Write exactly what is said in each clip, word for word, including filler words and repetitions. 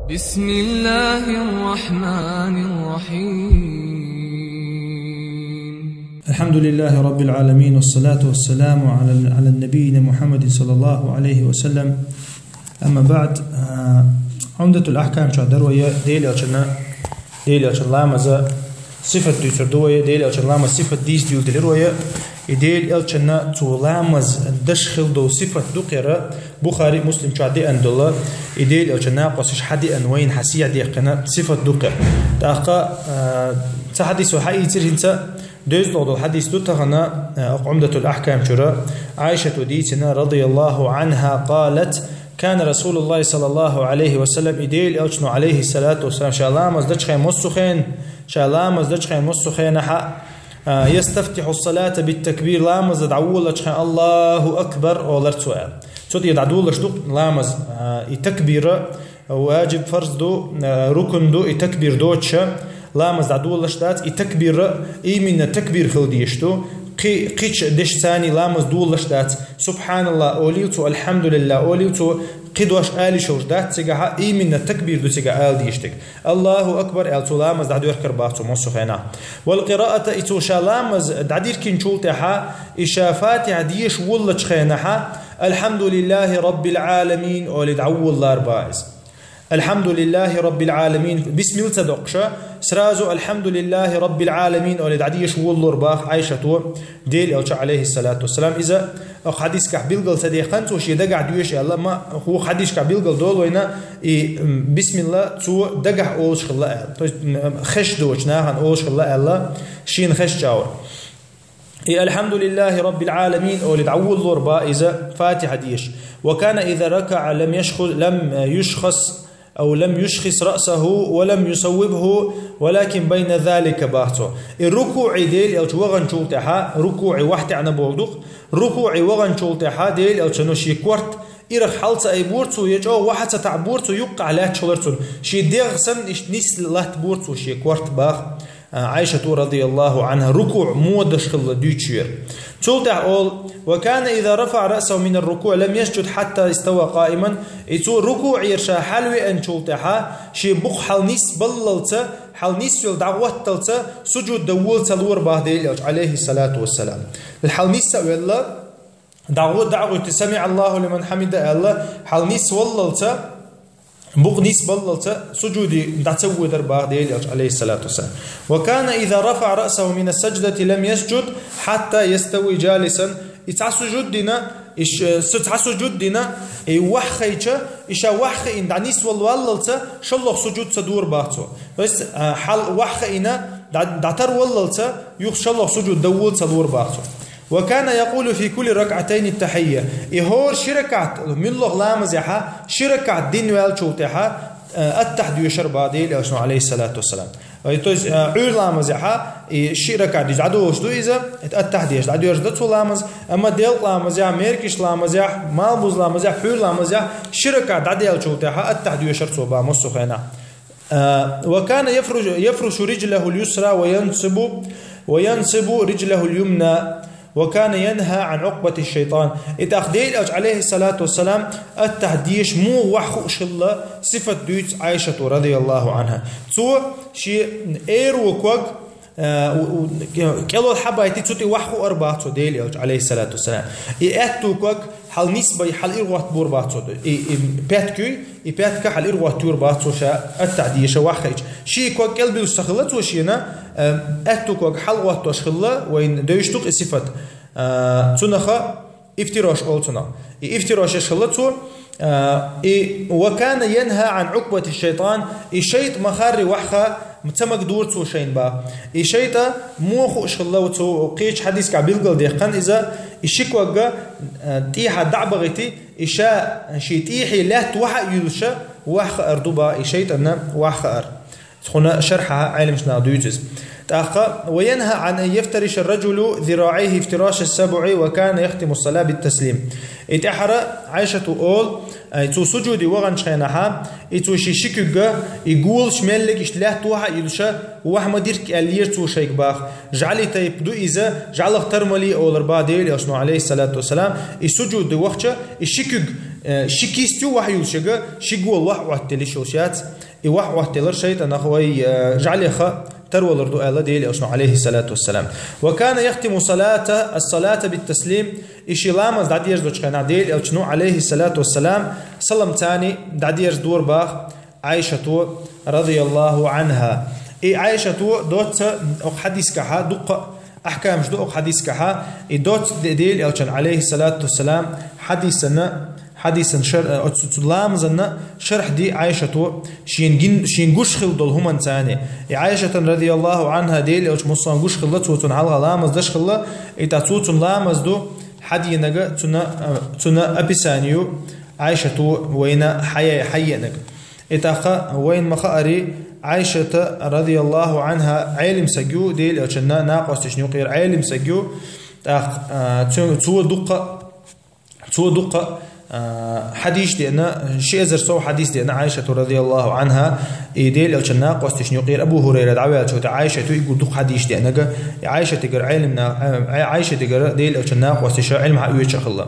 بسم الله الرحمن الرحيم. الحمد لله رب العالمين، والصلاة والسلام على، على النبينا محمد صلى الله عليه وسلم. أما بعد، а, Умдатул Ахкам чу дар вай Делан элчана, Делан элчана ламаза сифат дуьйцур ду вай, Делан элчана ламаза сифат дийца дуьйладелар вай. И Делан элчана цу ламаз деш хила дола сифат ду кхера, Бухари, Муслим чу деана дола, и Делан элчана накъосташ хьадеана вайна хьасехьа дехкина сифат ду кхера. ТӀаккха, а, цхьа хьадис вай хьаийцира хӀинца, дезткъа дола хьадис ду тахана, а, Умдатул Ахкам чура, Ӏайшата дийцина, رضي الله عنها، قالت: كان رسول الله صلى الله عليه وسلم, и Делан элчано, عليه الصلاة والسلام, ша ламаз дечхьан массу хен, ша ламаз дечхьан массу хенахьа, а, يستفتح الصلاة بالتكبير, ламаза дӀаволалучхьан الله أكبر олар цо аьлла. Цу тӀа дӀадолалуш ду ламаз, а, и такбира, важиб, фарз ду, а, рукн ду, и такбир доцуша ламаз дӀадолалуш дац, и такбира, именно такбир хила дезаш ду, кхи-, кхечу дешаца ламаз долалуш дац, субхьаналлахӀ олийла цо, альхьамдулиллахӀ олийла цо, кхин дош ала йиш йолуш дац цигахьа, именно такбир ду цигахь ала дезаш дерг. Аллаху акбар аьлла цо ламаз дӀадоьркур баха цо массо а хенахь. Вал къираата, и цо ша ламаз дӀадиркинчул тӀаьхьа, и ша Фатихьа дешаш волалучу хенахьа, альхьамдулиллахӀи раббил Ӏаламин олий дӀаволалур баха иза. АльхьамдулиллахӀи раббил Ӏаламин, бисмилла ца доккхуша, сразу альхьамдулиллахӀи раббил Ӏаламин олий дӀадешаш волалур баха Ӏайшата, Делан элча, Ӏалайхиссалату вассалам. Иза оха хьадисехь билгал ца дехкина цо шен дагахь доьшу аьлла, амма хӀокху хьадисехь билгал долу вайна, и, м, бисмилла цо дагахь олуш хилла аьлла. То есть, м, хезаш доцу нахана олуш хилла аьлла, шена хезча а. И альхьамдулиллахӀи раббил Ӏаламин олий дӀаволалур баха иза Фатихьа дешаш. Ва кана иза ракаӀа лам яшху-, лам юшхас أو لم يشخص رأسه ولم يصوبه ولكن بين ذلك баха цо. И рукуӀе Делан элча ваханчул тӀаьхьа, рукуӀе вахтаьӀна боху ду-кх, рукуӀе ваханчул тӀаьхьа Делан элчано шен корта ирах хьала ца айбора цо, я чӀогӀа ваха ца таӀбора цо, юккъехь лаьтташ хилар цуьнан. Шен дегӀ санна иштта нисса латтабора цо шен корта баха, а, Ӏайшата, радияллаху Ӏанха, рукуӀ муха деш хилла дуьйцуш яра. Цул тӀаьхьа олу: «Ва кана иза рафаӀа раъсаху минар рукуӀи лам ясжуд хьатта истава къаиман». И цо рукуӀера ша хьалавеанчул тӀаьхьа, шен букъ хьала нисбаллалца, хьала нисвелла дӀагӀотталца, сужуд дан вола ца лора баха Делан элча, Ӏалайхиссалату вассалам. Хьала нисса а велла, дӀагӀо-, дӀагӀуьтту «СамиӀаллаху лиман хьамида» аьлла, хьала нисваллалца, букъ нисбаллалца сужуде дӀа ца воьдура баха Делан элча, Ӏалайхиссалату вассалам. «Ва кана иза рафаӀа раъсаху минас саждати лам ясжуд хьатта ястави жалисан». И цхьа сужуд дина, и ш-, цхьа сужуд дина, и ваха хиъча, и ша ваха хиъна дӀанисвала валлалца, шолгӀа сужуд ца дора баха цо. То есть, а, хьала ваха хиъна, дӀа-, дӀатарваллалца, юха шолгӀа сужуд дан вола ца лора баха цо. «Ва кана якъулу фи кулли ракаӀатайни аттахьийя». И хӀора ши ракаӀат, муьлхха ламазехьа, ши ракаӀат дина ваьллачул тӀаьхьа, э, аттахьа доьшура баха Делан элчано, Ӏалайхиссалату вассалам. Э, то есть, э, Ӏуьйра ламазехьа, и ши ракаӀат дӀадолуш ду иза, это аттахьа деш дӀадоьрзу дан цо ламаз, амма делкъа ламазехь, меркаш ламазехь, малбуза ламазехь, пхьуьйра ламазехь, ши ракаӀат дӀадаьллачул тӀаьхьа аттахьа доьшура цо баха массо а хенахь. А, «Ва кана яфрушу, яфрушу риджлахул юсра ва янсибу, ва янсибу риджлахул юмна, ва кана янхӀа Ӏан Ӏукъбати шайтан». И тӀаккха Делан элча, Ӏалайхиссалату вассалам, аттахьа дешаш муха ваха хууш хилла сифат дуьйцу Ӏайшата, радияллаху Ӏанха. Цо шен эруо ког, а, у-, у-, кӀелол хьабайти, цу тӀе ваха хуура баха цо Делан элча, Ӏалайхиссалату вассалам. И аьтту ког хьала нисбай, хьала иргӀоттабора баха цо. И, и пятки, и пятка хьала иргӀоттайора баха цо ша аттахьа дешаш ваха хиъча. Ши ког кӀелбуьллуш ца хилла цо шена, э, аьтту ког хьала гӀоттош хилла, вайна девзаш ду-кх и сифат. Э, цунах ифтираш олу цунах. И ифтираш еш хилла цо, э, и «ва кана янхӀа Ӏан Ӏукъбати шайтан», и шайтӀа ма-харри ваха ца магадора цо шайна баха. И шайтӀа муха хууш хилла цо, кхечу хьадисехь билгалдаьккхина иза, и ши ког, э, тӀехьа дӀа а бахийти, и ша шен тӀехье лаьтта ваха а юьллуша, ваха хаар ду баха, и шайтӀанна ваха хаар. Цунна шархьехь Ӏеламнаха дуьйцу иза. ТӀаккха: «Ва янхӀа Ӏан ан яфтариша ар-раджулу зираӀайхи ифтирашас-сабӀи ва кана яхтиму ас-салата бит-таслим». И тӀаьхьара Ӏайшата олу, ай, цо сужуде ваханчу хенахьа, и цо шен ши куьг, и голаш меллиг иштта лаьтта ваха а юьллуша, ваха ма дира-кх аьллера цо шайга баха. ЖӀали тайпа ду иза, жӀалах тармале олура баха Делан элчано, Ӏалайхиссалату вассалам, и сужуде вахча, и ши куьг Э, ши кистью вахьа юлуш яга, ши гола вахьа Ӏоттаделла йиш йолуш яц. И вахьа Ӏоттаделар шайтӀанах вай, э, жӀаьлеха тарвалар ду аьлла Делан Элчано, алейхиссалату вассалам. «Ва кана яхтиму салата, ас-салата бит-таслим». И шен ламаз дӀадерзочу хенахь Делан Элчано, алейхиссалату вассалам, салам царна дӀадерзадора боху Ӏайшато, радияллаху анхьа. И Ӏайшато доцца окху хьадискахьа дуккха а ахькамаш ду окху хьадискахьа, и доцца де-, Делан Элчан, алейхиссалату вассалам, хьадисана, хьадисан шар-, оцу, цу ламазанна шарх ди Ӏайшато шен гин-, шен гуш хилла долу хӀуманца. И Ӏайшатан, радияллаху анхьа, Делан Элча муссанна гуш хилла, цо цунна хьалха ламаз даш хилла, и тӀаккха цо цунна ламаз ду хьадийнага, цунна, цунна описание ю Ӏайшато вайна хьае-, хьаеанага. И тӀаккха вайна ма хаари, Ӏайшата, радияллаху анхьа, Ӏелим саг ю, Делан Элчанна накъосташна юкъера Ӏелим саг ю. ТӀаккха, а, цо, цо дуккха, цо дуккха, а, хьадис деана, ши эзар сов хьадис деана Ӏайшата, радияллаху анхьа, и Делан Элчанна накъосташна юкъера Абу Хурайра дӀаваьллачу тӀе Ӏайшата ю, и гур дуккха хьадис деанага, и Ӏайшатигара Ӏелим на-, а, Ӏайшатигара Делан Элчанна накъосташа Ӏилма хьаоьцуш хилла.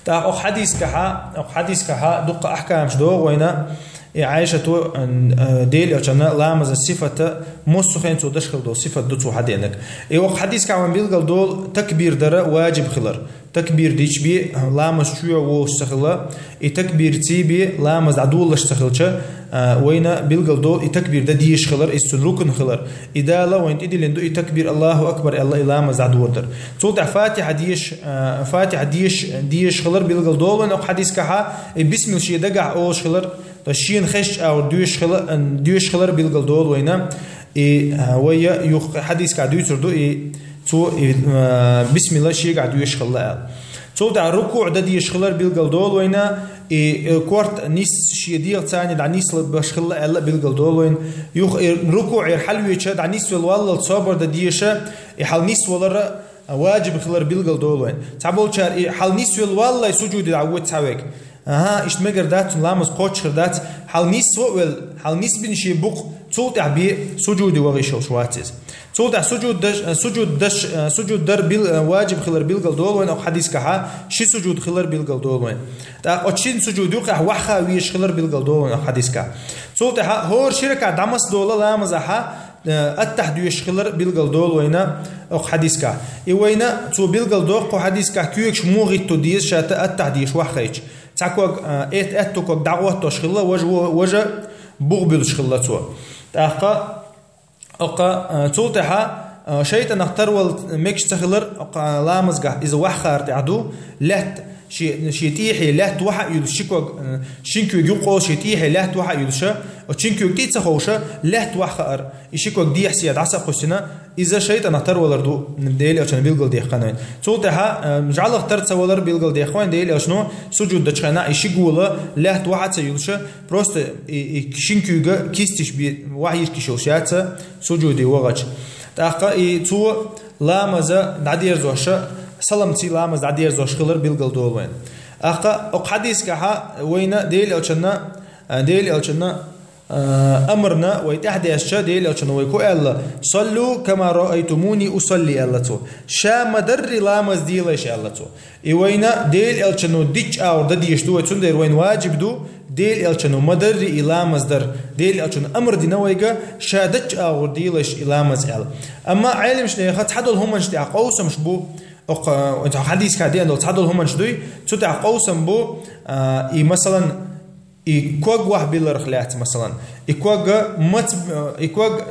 ТӀаккха окху хьадискахьа, окху хьадискахьа дуккха ахькамаш догӀу вайна, и Ӏайшато, э, Делан Элчанна ламазан сифата, массо а хенахь цо даш хилла долу сифат ду цо хьадеанаг. И окху хьадискахь вайна билгал долу такбир дара ваджиб хилар. Такбир дича бен ламаз чоь волуш ца хилла, и такбир ций бен ламаз дӀадолалуш ца хилча, а, вайна билгал долу и такбир дан дезаш хилар, иза цуьнан рукн хилар. И Дала вайна тӀедиллина ду и такбир, Аллаху акбар аьлла, и ламаз дӀадоладар. Цул тӀаьхьа Фатихьа дезаш, а, Фатихьа дезаш, дезаш хилар билгал долу вайна окху хьадискахьа, и бисмилла шен дагахь олуш хилар, то есть шена хезча агӀор доьшуш хила-, доьшуш хилар билгал долу вайна. И, а, вай юха хьадискахь дуьйцур ду, и цо, и, а, бисмилла шегахь доьшуш хилла аьлла. Цул тӀаьхьа рукуъ дан дезаш хилар билгал долу вайна, и, э, корта нис шен дегӀаца дӀанислабеш хилла аьлла билгал долу вайна. Юха и рукуъера хьалавеча дӀанисвелла валлалц собар дан дезаш, и хьал нисвалара ваджиб хилар билгал долу вайна. Цхьаболчара и хьал нисвелла валлалц сужуде дӀавоьду цхьаверг. Аха, иштта мегар дац, цуьнан ламаз кхоччуш хир дац, хьал нисво а велла, хьал нисбина шен букъ, цул тӀаьхьа бен сужуде вахийта йиш йолуш вац иза. Цул тӀаьхьа сужуд даш, сужуд даш, сужуд дар бил-, ваджиб хилар билгал долу вайна окху хьадискахьа, ши сужуд хилар билгал долу вайна. ТӀаккха оцу шина сужуд юкъахь ваха везаш хилар билгал долу вайна окху хьадискахь. Цул тӀаьхьа хӀора ши ракаӀат дӀамассадолу ламазахьа, э, аттахьа доьшуш хилар билгал долу вайна окху хьадискахь. И вайна цо билгал доккху хьадискахь, когаш муха гӀитто деза ша аттахьа деш ваха хилча. Цхьа ког, э, эт-, аьтту ког дӀагӀоттош хилла, важа, важа бух буьллуш хилла цо. ТӀаккха, оккха, э, цул тӀаьхьа, э, шайтӀанах тарвала мегаш ца хилар, оккха, э, ламазгахь иза ваха хилар тӀехь ду, лаьтта, шен, шен тӀехье лаьтта ваха а юьллуш, ши ког, э, шин куьйга юккъе шен тӀехье лаьтта ваха а юьллуш, оцу шин куьйга тӀе а ца ховша, лаьтта ваха хилар, и ши ког дехьа-сехьа дӀаса а кхуьссина, иза шайтӀанах тарвалар ду, Делан Элчано билгал дехна вайна. Цул тӀаьхьа, э, жӀалах тар ца валар билгал дехна вайна, Делан Элчано сужуд дечу хенахь, и ши гола лаьтта ваха а ца юьллуш, просто и, и шин куьйга кисташ бен ваха йирг йиш йолуш яц сужуде вахча. ТӀаккха и цо ламаз дӀадерзош, салам ций ламаз дӀадерзош хилар билгал долу вайна. ТӀаккха окху хьадискахьа вайна Делан Элчанна, э, Делан Элчанна, э, амарна вай тӀаьхьадаьстича, Делан Элчано вайга хӀун аьлла: «Саллу кама раайтумуни усалли», аьлла цо. «Ша ма-дарра ламаз делайша», аьлла цо. И вайна Делан Элчано дечу агӀор дан дезаш ду вай, цундела вайна ваджиб ду, Делан Элчано ма-дарра и ламаз дар. Делан Элчано амар дина вайга, ша дечу агӀор делайша и ламаз аьлла. Амма Ӏеламнехан цхьадолу хӀуманаш тӀехь къовсамаш бу, окху, э, хьадискахь деана долу цхьадолу хӀуманаш дуй, цу тӀехь къовсам бу, э, и, масалан, и ког ваха билларх лаьцна, масалан. И ког маца, и ког,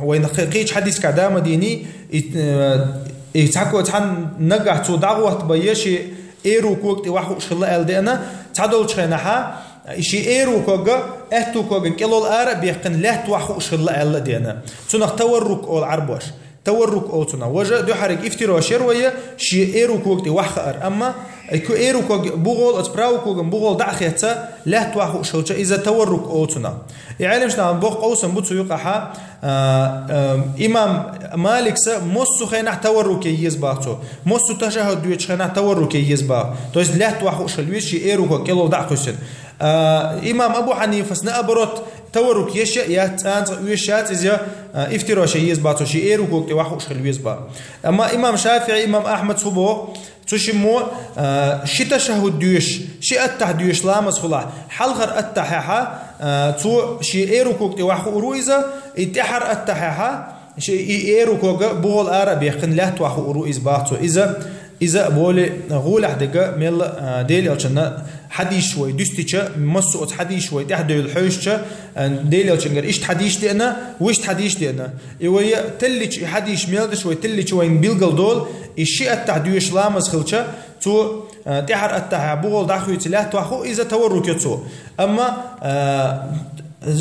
вайна кхи-, кхечу хьадискахь да ма дийний, и, э, и цхьа ко-, цхьа нагахь цо дӀагӀоттабан шен эру кога тӀе ваха хууш хилла аьлла деана, цхьадолчу хенахьа, и шен эру кога, аьтту коган кӀелол ара а бехкина, лаьтта ваха хууш хилла аьлла деана. Цунах таваррук олу Ӏарбоша. Таваррук олу цунах. Важа дуьхьариг ифтиро шер вайа, шен эру кога тӀе ваха хаар. Амма и ко-, эру ког бугӀол, оцу праву коган бугӀол дӀа а хетта, лаьтта ваха хууш хилча, иза таваррук олу цунах. И Ӏеламнехан боху къовсам бу цу юкъахьа, а, а, имам Маликса массо а хенахь таварруке еза боху цо. Массо а ташаххуд доьчу хенахь таварруке еза боху. То есть лаьтта ваха хууш хила веза шен эру ког кӀелол дӀа а кхуьссина. А, имам Абу Хьанифас, наоборот, Таваррук еш я, яц цӀанца оьшуш яц иза, а, ифтира ше еза бац цо, ший э рукуге тӀе ваха хууш хила веза бац. Амма имам ШафиӀи, имам Ахьмад цу боху, цу шиммо, а, ши ташаххуд доьшуш, ши аттахьа доьшуш ламаз хилахь, хьалхара аттахьехьа, а, цо ший э рукуге тӀе ваха хуур ву иза, и тӀаьхьара аттахьехьа, ши-, и э рукуга бухал ара а баьккхина лаьтта ваха хуур ву иза бац цо. Иза, иза а боле, гӀолехь дерг мел, а, Делан Элчанан хьадисаш вай дуьстича, массо а оцу хьадисаш вай тӀаьхьадевлла хьоьжуча, а, Делан Элчангара иштта хьадисаш деана, вуьшта хьадисаш деана. И вай теллича, и хьадисаш мел деш вай теллича вайна билгал долу, и ши аттахьа доьшуш ламаз хилча, цо, а, тӀаьхьара аттахьехьа бухал дӀахуьйцу лаьтта ваха хуу иза, таваррук йо цо. Амма, а,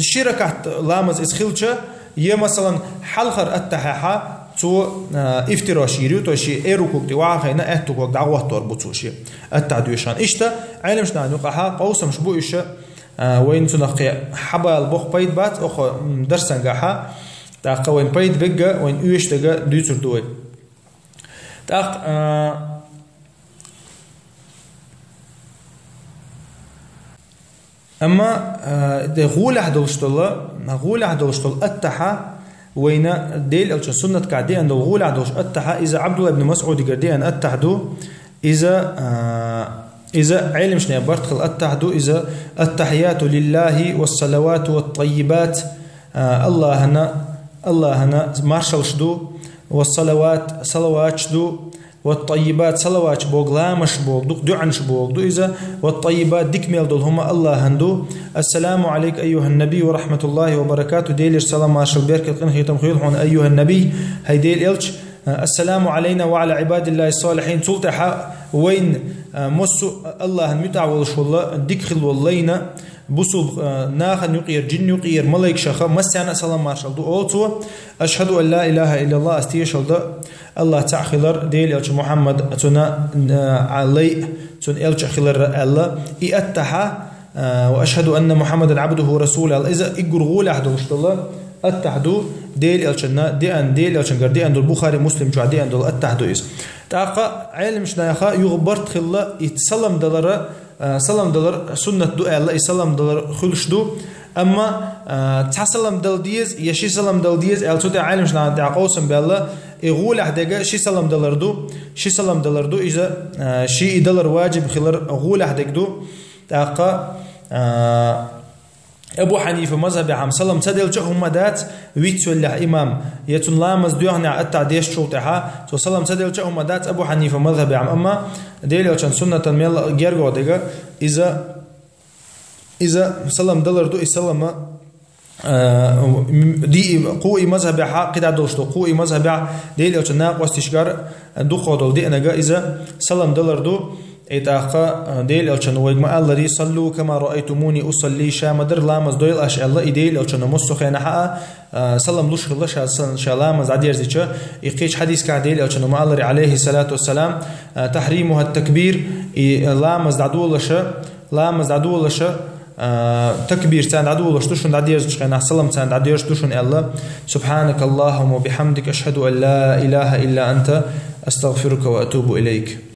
ши ракаӀат ламаз иза хилча, я, масалан, хьалхара аттахьехьа цо, а, ифтира йийр ю, то есть ший э рукуге тӀе ваха а хиъна, атта рукуге дӀагӀоттор бу цо ший аттахьа доьшуш хилча. Иштта Ӏеламнахана юкъахьа къовсамаш бу уьш, а, вайна цунах кхин хьабала боккха пайда бац, оха, м, дарсангахьа. ТӀаккха вайна пайда берг, вайна оьшуш дерг дуьйцур ду вай. ТӀаккха, а, Амма, а, де гӀолехь долуш долу, гӀолехь долуш долу аттахьа, вайна Делан Элчанан суннатехь деана долу гӀолехь долуш аттахьа, иза Ӏабдулла ибн МасӀудигара деана аттахьа ду, иза, а, иза Ӏеламнахана барт хилла аттахьа ду, иза: «Аттахьияту лиллахи вассалавату ваттаййибат», а, Аллахьана, Аллахьана маршаллаш ду, вассалават, салаваташ ду, «Ваттаййибат», салаваташ боху, ламазаш боху, дукха доьӀанаш боху ду иза. «Ваттаййибат», дика мел долу хӀума Аллахьана ду. «Ассаламу Ӏалайка, айюхьан-набий, ва рахьматуллахи ва баракатух», Делера салам, маршалла, беркат, къинхетам хуьлда хьуна, айюхьан-набий, хӀай Делан Элча, «Ассаламу Ӏалайна ва Ӏала Ӏибадиллахи ссалихьин», цул тӀаьхьа вайна, а, массо а Аллахьана муьтӀахь волуш волу, дика хилла волу лайна, бусулба, а, нахана юкъера, жинна юкъера, малайкашха, массарна а салам, маршалла ду, олу цо. «Ашхьаду ан ла илахьа иллаллахь», ас тешалла до Аллахь цхьаъ хилар, Делан Элча Мухьаммад цуьнан, а, лай, цуьнан элча хилар аьлла. И аттахьа, а, «Ва ашхьаду анна Мухьаммадан Ӏабдуху ва расулуху», аьлла. Иза уггар гӀолехь долуш долу аттахьа ду, Делан Элчанна деана, Делан Элчангара деана долу, Бухари, Муслим чохь деана долу аттахьа ду иза. ТӀаккха Ӏеламнаха юха барт хилла и салам далара, а, салам далар суннат ду аьлла, и салам далар хуьлуш ду. Амма, а, цхьа салам дала деза, я ши салам дала деза аьлла, цу тӀехь Ӏеламнахана тӀехь къовсам баьлла, и гӀолехь дерг ши салам далар ду, ши салам далар ду, иза, а, ши и далар важиб хилар гӀолехь дерг ду. ТӀаккха, а, Абу Хьанифа мазхьабехь-м салам ца делча а хӀума дац, вицвеллехь имам, я цунна ламаз доьхнехь аттахьа дешначул тӀаьхьа, цо салам ца делча а хӀума дац Абу Хьанифа мазхьабехь-м, амма Делан Элчанан суннатана мел герга дерг, иза, иза салам далар ду, и салама, а, м, ди-, кху и мазхьабехь, кхидӀа долуш ду, кху и мазхьабехь Делан Элчанан накъосташкара дукхах долу деанарг иза салам далар ду. И тӀаккха, а, Делан Элчано вайга ма-аллара: «Саллу кама раайтумуни усалли», ша ма-дарра ламаз дойла аша аьлла, и Делан Элчано массо а хенахь а, а, салам луш хилла ша, сан-, ша ламаз дӀадерзича, и кхечу хьадисехь Делан Элчано ма-аллара, Ӏалайхьи ссалату вассалам, а, «Тахьримухьа ат-такбир», и, а, ламаз дӀадолаша, ламаз дӀадолаша, а, такбир царна дӀадолаш ду шуна, дӀадерзачу хенахь салам царна дӀадерзаш ду шуна аьлла. «Субхьанакаллахьумма ва бихьамдик, ашхьаду ан ла илахьа илла анта, астагъфирука ва атубу илайк».